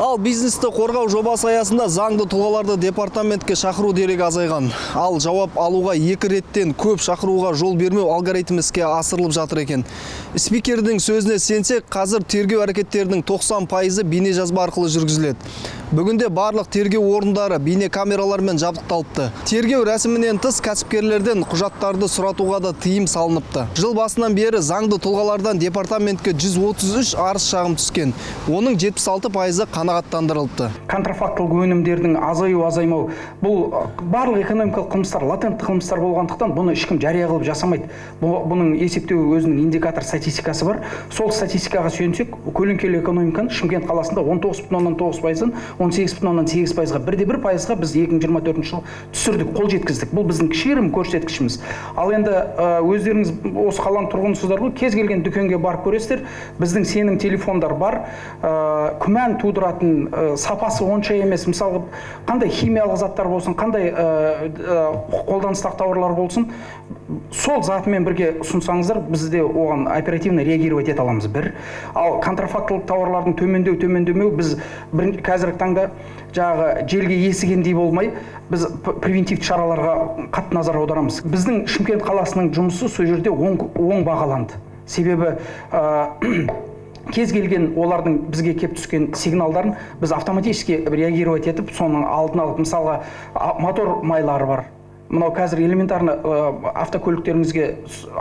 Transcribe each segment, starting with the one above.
Ал бизнесті қорғау жобасы аясында заңды тұлғаларды департаментке шақыру дерегі азайған. Ал жауап алуға екі реттен көп шақыруға жол бермеу алгоритмі іске асырылып жатыр екен. Спикердің сөзіне сенсек, қазір тергеу әрекеттерінің 90%-ы бейне жазба арқылы жүргізіледі. Бүгінде барлық тергеу орындары бейне камералармен жабдықталыпты. Тергеу рәсімінен тыс кәсіпкерлерден құжаттарды сұратуға да тыйым салыныпты. Жыл басынан бері заңды тұлғалардан департаментке 133 арыз шағым түскен. Оның 76%-ы қанағаттандырылыпты. Контрафактылық өнімдердің азаю, азаймау, бұл барлық экономикалық қылмыстар латентті қылмыстар болғандықтан, бұны ешкім жария қылып жасамайды. Бұның есептеу өзінің индикатор статистикасы бар. Сол статистикаға сүйенсек, көлеңкелі экономиканы Шымкент қаласында 19,9%-дан 18,8%-ға, 1,1%-ға біз 2024 жылы түсірдік, қол жеткіздік. Бұл біздің кішігірім көрсеткішіміз. Ал енді өздеріңіз осы қаланың тұрғынысыздар ғой, кез келген дүкенге барып көресіздер, біздің сенім телефондар бар. Күмән тудыратын, сапасы онша емес, мысалға, қандай химиялық заттар болсын, қандай қолданыстағы тауарлар болсын, сол затымен бірге ұсынсаңыздар, біз де оған оперативно реагировать ете аламыз. Бір ал контрафактылық тауарлардың төмендеу, төмендемеу, біз қазіргі таңда жаңағы желге есігендей болмай, біз превентивті шараларға қатты назар аударамыз. Біздің Шымкент қаласының жұмысы сол жерде оң бағаланды, себебі кез келген олардың бізге кеп түскен сигналдарын біз автоматически реагировать етіп, соның алдын алып, мысалға, мотор майлары бар, мынау қазір элементарно автокөліктеріңізге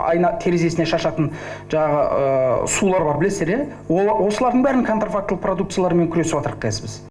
айна терезесіне шашатын жаңағы сулар бар, білесіздер, иә? Осылардың бәрін контрафактылық продукциялармен күресіп жатырмық қазір біз.